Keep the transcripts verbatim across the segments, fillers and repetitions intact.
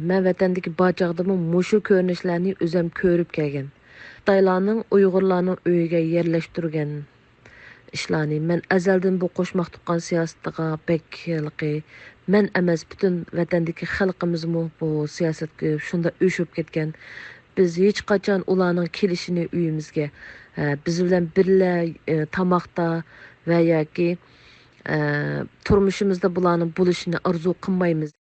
مەن ۋەتەندىكى بار چاغدىمۇ مۇشۇ كۆرۈنۈشلەرنى ئۆزۈم كۆرۈپ كەلگەن. خىتايلارنىڭ ئۇيغۇرلارنىڭ ئۆيىگە يەرلەشتۈرگەن ئىشلارنى. مەن ئەزەلدىن بۇ قوشماق تۇغقان سىياسىتىغا بەك ھېلىقى، مەن ئەمەس، پۈتۈن ۋەتەندىكى خەلقىمىزمۇ بۇ سىياسەتكە شۇنداق ئۆچۈپ كەتكەن. بىز ھېچقاچان ئۇلارنىڭ كېلىشىنى ئۆيىمىزگە، ئە، بىز بىلەن بىللە، ئە، تاماقتا ۋە ياكى، ئە، تۇرمۇشىمىزدا بۇلارنىڭ بولۇشىنى ئارزۇ قىلمايمىز.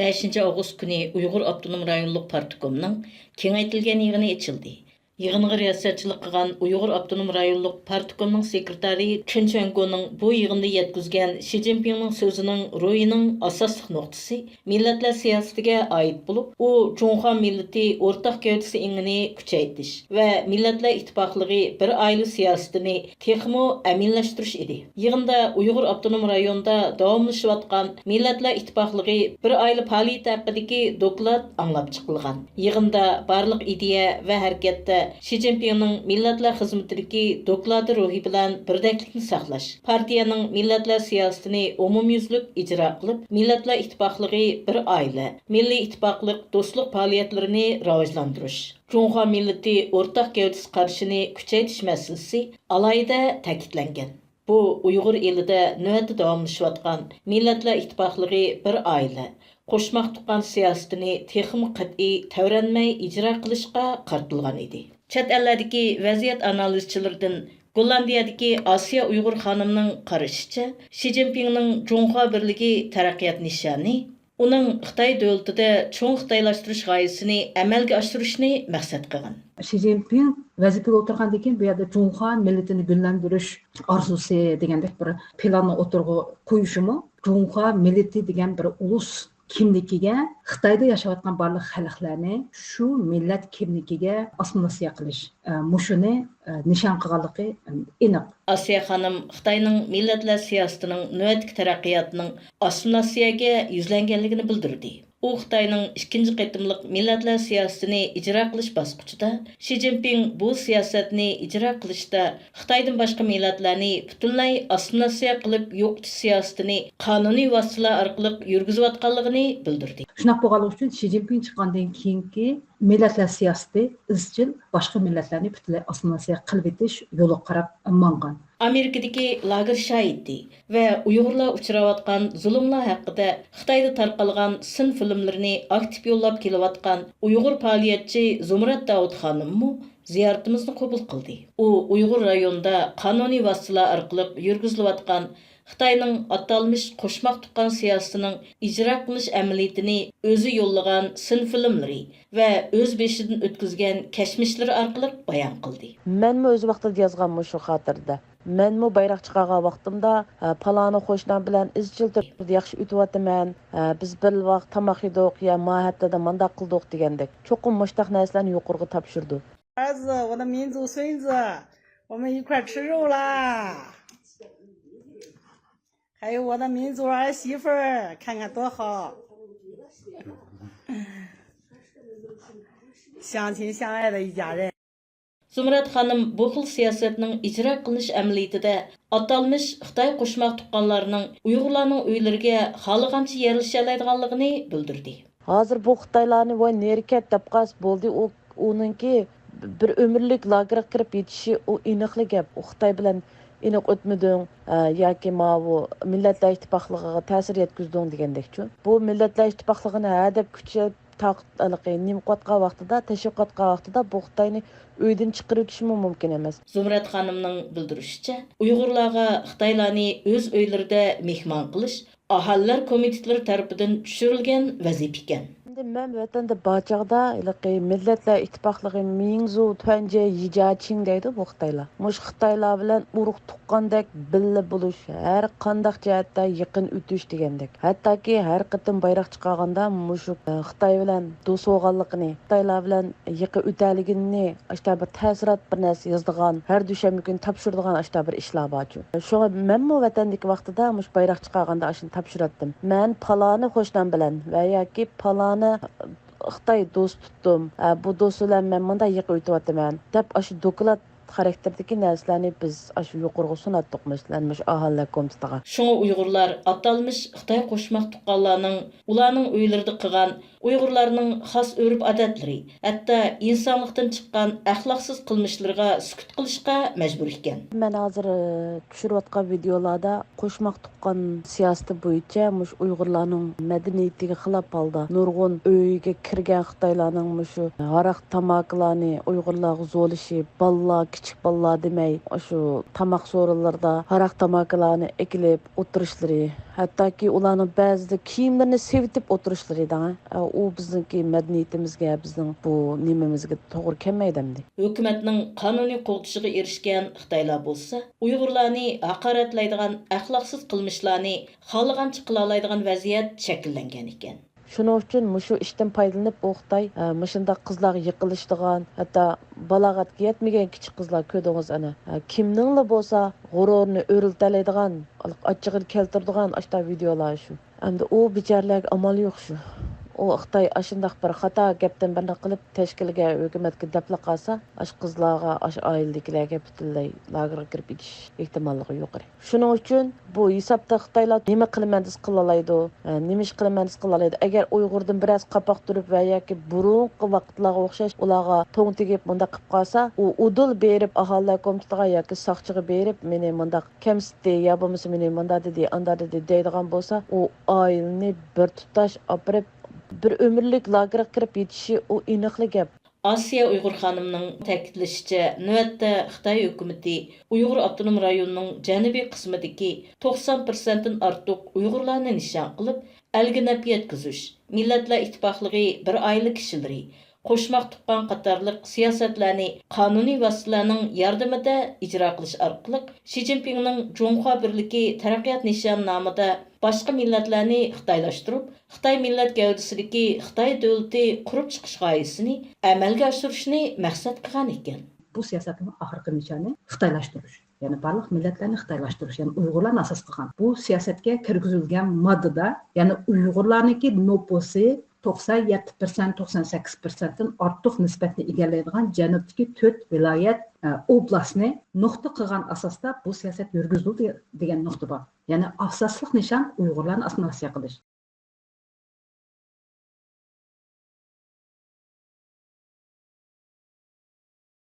بەشىنچى ئاۋغۇست كۈنى ئۇيغۇر ئاپتونوم رايونلۇق پارتكومنىڭ كېڭەيتىلگەن يىغىنى ئېچىلدى. يىغىنغا رىياسەتچىلىك قىلغان ئۇيغۇر ئاپتونوم رايونلۇق پارتكومنىڭ سېكرېتارى چېن چۈەنگونىڭ بۇ يىغىندا يەتكۈزگەن شى جىنپىڭنىڭ سۆزىنىڭ روھىنىڭ ئاساسلىق نۇقتىسى مىللەتلەر سىياسىتىگە ئائىت بولۇپ، ئۇ جۇڭخۇا مىللىتى ئورتاق گەۋدىسى ئېڭىنى كۈچەيتىش ۋە مىللەتلەر ئىتتىپاقلىقى بىر ئائىلە سىياسىتىنى تېخىمۇ ئەمەلىيلەشتۈرۈش ئىدى. يىغىندا ئۇيغۇر ئاپتونوم رايونىدا داۋاملىشىۋاتقان مىللەتلەر ئىتتىپاقلىقى بىر ئائىلە پائالىيىتى ھەققىدىكى دوكلات ئاڭلاپ چىقىلغان. يىغىندا بارلىق ئىدىيە ۋە ھەرىكەتتە شى جىنپىڭنىڭ مىللەتلەر خىزمىتىدىكى دوكلاتى روھى بىلەن بىردەكلىكنى ساقلاش، پارتىيەنىڭ مىللەتلەر سىياسىتىنى ئومۇميۈزلۈك ئىجرا قىلىپ، مىللەتلەر ئىتتىپاقلىقى بىر ئائىلە، مىللىي ئىتتىپاقلىق دوستلۇق پائالىيەتلىرىنى راۋاجلاندۇرۇش، جۇڭخۇا مىللىتى ئورتاق گەۋدىسى قارىشىنى كۈچەيتىش مەسىلىسى ئالاھىدە تەكىتلەنگەن. بۇ ئۇيغۇر ئېلىدە نۆۋەتتە داۋاملىشىۋاتقان مىللەتلەر ئىتتىپاقلىقى بىر ئائىلە، قوشماق تۇغقان سىياسىتىنى تېخىمۇ قەتئىي، تەۋرەنمەي ئىجرا قىلىشقا قارىتىلغان ئىدى. چەت ئەللەردىكى ۋەزىيەت ئانالىزچىلىرىدىن گوللاندىيەدىكى ئاسىيا ئۇيغۇر خانىمنىڭ قارىشىچە، شى جىنپىڭنىڭ جۇڭخۇا بىرلىكى تەرەققىيات نىشانى ئۇنىڭ خىتاي دۆلىتىدە چوڭ خىتايلاشتۇرۇش غايىسىنى ئەمەلگە ئاشۇرۇشنى مەقسەت قىلغان. شى جىنپىڭ ۋەزىپىگە ئولتۇرغاندىن كېيىن، بۇ يەردە جۇڭخۇا مىللىتىنى گۈللەندۈرۈش ئارزۇسى دېگەندەك بىر پىلاننى ئوتتۇرىغا قويۇشىمۇ، جۇڭخۇا مىللىتى دېگەن بىر ئۇلۇس كىملىكىگە خىتايدا ياشاۋاتقان بارلىق خەلقلەرنى شۇ مىللەت كىملىكىگە ئاسسىمىلياتسىيە قىلىش، ئە، مۇشۇنى، ئە، نىشان قىلغانلىقى، ئە، ئېنىق. ئاسىيە خانىم خىتاينىڭ مىللەتلەر سىياسىتىنىڭ نۆۋەتتىكى تەرەققىياتىنىڭ ئاسسىمىلياتسىيەگە يۈزلەنگەنلىكىنى بىلدۈردى. ئۇ خىتاينىڭ ئىككىنچى قېتىملىق مىللەتلەر سىياسىتىنى ئىجرا قىلىش باسقۇچىدا شى جىنپىڭ بۇ سىياسەتنى ئىجرا قىلىشتا خىتايدىن باشقا مىللەتلەرنى پۈتۈنلەي ئاسسىمىلياتسىيە قىلىپ يوقىتىش سىياسىتىنى قانۇنىي ۋاسىتىلەر ئارقىلىق يۈرگۈزۈۋاتقانلىقىنى بىلدۈردى. شۇنداق بولغانلىقى ئۈچۈن شى جىنپىڭ چىققاندىن كېيىنكى مىللەتلەر سىياسىتى ئىزچىل باشقا مىللەتلەرنى پۈتۈنلەي ئاسسىمىلياتسىيە قىلىۋېتىش يولىغا قاراپ ماڭغان. ئامېرىكىدىكى لاگېر شاھىتى ۋە ئۇيغۇرلار ئۇچراۋاتقان زۇلۇملار ھەققىدە خىتايدا تارقالغان سىن فىلىملىرىنى ئاكتىپ يوللاپ كېلىۋاتقان ئۇيغۇر پائالىيەتچى زۇمرەت داۋۇت خانىممۇ زىيارىتىمىزنى قوبۇل قىلدى. ئۇ ئۇيغۇر رايونىدا قانۇنىي ۋاسىتىلەر ئارقىلىق يۈرگۈزۈلۈۋاتقان خىتاينىڭ ئاتالمىش قوشماق تۇغقان سىياسىتىنىڭ ئىجرا قىلىنىش ئەمەلىيىتىنى ئۆزى يوللىغان سىن فىلىملىرى ۋە ئۆز بېشىدىن ئۆتكۈزگەن كەچمىشلىرى ئارقىلىق بايان قىلدى. مەنمۇ ئۆز ۋاقتىدا يازغان مۇشۇ خاتىرىدە. مەنمۇ بايراق چىقارغان ۋاقتىمدا، ھە، پالانى قوشنام بىلەن ئىزچىل تۈردە ياخشى ئۆتۈۋاتىمەن، ھە، بىز بىر ۋاق تاماق يېدۇق يا ما ھەپتىدە مانداق قىلدۇق دېگەندەك. چوقۇم مۇشتاق نەرسىلەرنى يۇقىرىغا تاپشۇردۇم. 儿子，我的民族孙子，我们一块儿吃肉啦！还有我的民族儿媳妇儿，看看多好，相亲相爱的一家人。 زۇمرەت خانىم بۇ خىل سىياسەتنىڭ ئىجرا قىلىنىش ئەمەلىيىتىدە ئاتالمىش خىتاي قوشماق تۇغقانلارنىڭ ئۇيغۇرلارنىڭ ئۆيلىرىگە خالىغانچە يەرلىشەلەيدىغانلىقىنى بىلدۈردى. ھازىر بۇ خىتايلارنى ۋاي نېرى كەت دەپ قالسا بولدى، ئۇ، ئۇنىڭكى بىر ئۆمۈرلۈك لاگېرغا كىرىپ يېتىشى ئۇ ئېنىقلا گەپ. ئۇ خىتاي بىلەن ئېنىق ئۆتمىدىڭ، ئە، ياكى ماۋۇ مىللەتلەر ئىتتىپاقلىقىغا تەسىر يەتكۈزدۈڭ دېگەندەكچۇ. بۇ مىللەتلەر ئىتتىپاقلىقىنى ھە دەپ كۈچەپ تاق-، ھېلىقى نېمە قىلىۋاتقان ۋاقتىدا، تەشۋىق قىلىۋاتقان ۋاقتىدا بۇ خىتاينى ئۆيدىن چىقىرىۋېتىشىمۇ مۇمكىن ئەمەس. زۇمرەت خانىمنىڭ بىلدۈرۈشىچە، ئۇيغۇرلارغا خىتايلارنى ئۆز ئۆيلىرىدە مېھمان قىلىش ئاھالىلەر كومىتېتلىرى تەرىپىدىن چۈشۈرۈلگەن ۋەزىپە ئىكەن. ئەمدى مەن ۋەتەندە بار چاغدا ھېلىقى مىللەتلەر ئىتتىپاقلىقى مىڭزۇ تۈەنجيې يىجياچىڭ دەيدۇ بۇ خىتايلار. مۇشۇ خىتايلار بىلەن ئۇرۇق تۇغقاندەك بىللە بولۇش، ھەر قانداق جەھەتتە يېقىن ئۆتۈش دېگەندەك. ھەتتاكى ھەر قېتىم بايراق چىقارغاندا مۇشۇ، ئە، خىتاي بىلەن دوست بولغانلىقىنى، خىتايلار بىلەن يېقىن ئۆتەلىگىنىنى، ئاشتا بىر تەسىرات بىر نەرسە يازىدىغان، ھەر دۈشەنبە كۈنى تاپشۇرىدىغان ئاشتا بىر ئىشلار بارچۇ. شۇڭا مەنمۇ ۋەتەندىكى ۋاقتىدا مۇشۇ بايراق چىقارغاندا ئاشۇنى تاپشۇراتتىم. مەن پالانى قوشنام بىلەن ۋە ياكى پالانى خىتاي دوست تۇتتۇم، ئە، بۇ دوست بىلەن مەن مۇنداق يېقىن ئۆتۈۋاتىمەن دەپ ئاشۇ دوكلات خاراكتېردىكى نەرسىلەرنى بىز ئاشۇ يۇقىرىغا سۇناتتۇق، مەسىلەن، مۇشۇ ئاھالىلەر كومىتېتىغا. شۇڭا ئۇيغۇرلار ئاتالمىش خىتاي قوشماق تۇغقانلارنىڭ ئۇلارنىڭ ئۆيلىرىدە قىلغان، ئۇيغۇرلارنىڭ خاس ئۆرپ-ئادەتلىرى، ھەتتا ئىنسانلىقتىن چىققان ئەخلاقسىز قىلمىشلىرىغا سۈكۈت قىلىشقا مەجبۇر ئىكەن. مەن ھازىر، ئە، چۈشۈرۈۋاتقان ۋىدېئولاردا قوشماق تۇغقان سىياسىتى بويىچە مۇشۇ ئۇيغۇرلارنىڭ مەدەنىيىتىگە خىلاپ ھالدا نۇرغۇن ئۆيىگە كىرگەن خىتايلارنىڭ مۇشۇ ھاراق تاماكىلارنى ئۇيغۇرلارغا زورلىشى، بالىلار، كىچىك بالىلار دېمەي، ئاشۇ تاماق سورۇنلىرىدا ھاراق تاماكىلارنى ئەكېلىپ ئولتۇرۇشلىرى، ھەتتاكى ئۇلارنىڭ بەزىدە كىيىملىرىنى سېۋىتىپ ئولتۇرۇشلىرى دەڭە. ئۇ بىزنىڭكى مەدەنىيىتىمىزگە، بىزنىڭ بۇ نېمىمىزگە توغرا كەلمەيدۇ ئەمدى. ھۆكۈمەتنىڭ قانۇنىي قوغدىشىغا ئېرىشكەن خىتايلار بولسا، ئۇيغۇرلارنى ھاقارەتلەيدىغان ئەخلاقسىز قىلمىشلارنى خالىغانچە قىلالايدىغان ۋەزىيەت شەكىللەنگەن ئىكەن. شۇنىڭ ئۈچۈن مۇشۇ ئىشتىن پايدىلىنىپ، ئۇ خىتاي، ئە، مۇشۇنداق قىزلارغا يېقىنلىشىدىغان، ھەتتا بالاغەتكە يەتمىگەن كىچىك قىزلار، كۆردىڭىز ئەنە، ئە، كىمنىڭلا بولسا غۇرۇرىنى ئۆرلىتەلەيدىغان، ئاچچىقىنى كەلتۈرىدىغان ئاشۇنداق ۋىدېئولار شۇ. ئەمدى ئۇ بىچارىلەرگە ئامال يوق شۇ. ئۇ خىتاي ئاشۇنداق بىر خاتا گەپتىن بىرنى قىلىپ، تەشكىلگە، ھۆكۈمەتكە دەپلا قالسا، ئاشۇ قىزلارغا، ئاشۇ ئائىلىدىكىلەرگە پۈتۈنلەي لاگېرغا كىرىپ كېتىش ئېھتىماللىقى يۇقىرى. شۇنىڭ ئۈچۈن بۇ ھېسابتا خىتايلار نېمە قىلىمەن دېسە قىلالايدۇ، ھە، نېمە ئىش قىلىمەن دېسە قىلالايدۇ. ئەگەر ئۇيغۇردىن بىرەرسى قاپاق تۇرۇپ ۋە ياكى بۇرۇنقى ۋاقىتلارغا ئوخشاش ئۇلارغا توڭ تېگىپ مۇنداق قىلىپ قالسا، ئۇ ئۇدۇل بېرىپ ئاھالىلەر كومىتېتىغا ياكى ساقچىغا بېرىپ، مېنى مۇنداق كەمسىتتى، يا بولمىسا مېنى مۇنداق دېدى، ئانداق دېدى دەيدىغان بولسا، ئۇ ئائىلىنى بىر تۇتاش ئاپىرىپ، بىر ئۆمۈرلۈك لاگېرغا كىرىپ يېتىشى ئۇ ئېنىقلا گەپ. ئاسىيە ئۇيغۇر خانىمنىڭ تەكىتلىشىچە، نۆۋەتتە خىتاي ھۆكۈمىتى ئۇيغۇر ئاپتونوم رايونىنىڭ جەنۇبىي قىسمىدىكى توقسان پىرسەنتتىن ئارتۇق ئۇيغۇرلارنى نىشان قىلىپ، ئەلگە نەپ يەتكۈزۈش، مىللەتلەر ئىتتىپاقلىقى، بىر ئائىلە كىشىلىرى، قوشماق تۇغقان قاتارلىق سىياسەتلەرنى قانۇنىي ۋاسىتىلەرنىڭ ياردىمىدە ئىجرا قىلىش ئارقىلىق، شى جىنپىڭنىڭ جۇڭخۇا بىرلىكى تەرەققىيات نىشانى نامىدا باشقا مىللەتلەرنى خىتايلاشتۇرۇپ، خىتاي مىللەت گەۋدىسىدىكى خىتاي دۆلىتى قۇرۇپ چىقىش غايىسىنى ئەمەلگە ئاشۇرۇشنى مەقسەت قىلغان ئىكەن. بۇ سىياسەتنىڭ ئاخىرقى نىشانى خىتايلاشتۇرۇش. يەنى بارلىق مىللەتلەرنى خىتايلاشتۇرۇش، يەنى ئۇيغۇرلارنى ئاساس قىلغان. بۇ سىياسەتكە كىرگۈزۈلگەن ماددىدا، يەنى ئۇيغۇرلارنىڭكى نوپۇسى توقسان يەتتە پىرسەنت، توقسان سەككىز پىرسەنتتىن ئارتۇق نىسبەتنى ئىگىلەيدىغان جەنۇبتىكى تۆت ۋىلايەت، ئە، ئوبلاستنى نۇقتا قىلغان ئاساستا بۇ سىياسەت يۈرگۈزۈلدى دېگەن نۇقتا بار. يەنى ئاساسلىق نىشان ئۇيغۇرلارنى ئاسسىمىلياتسىيە قىلىش.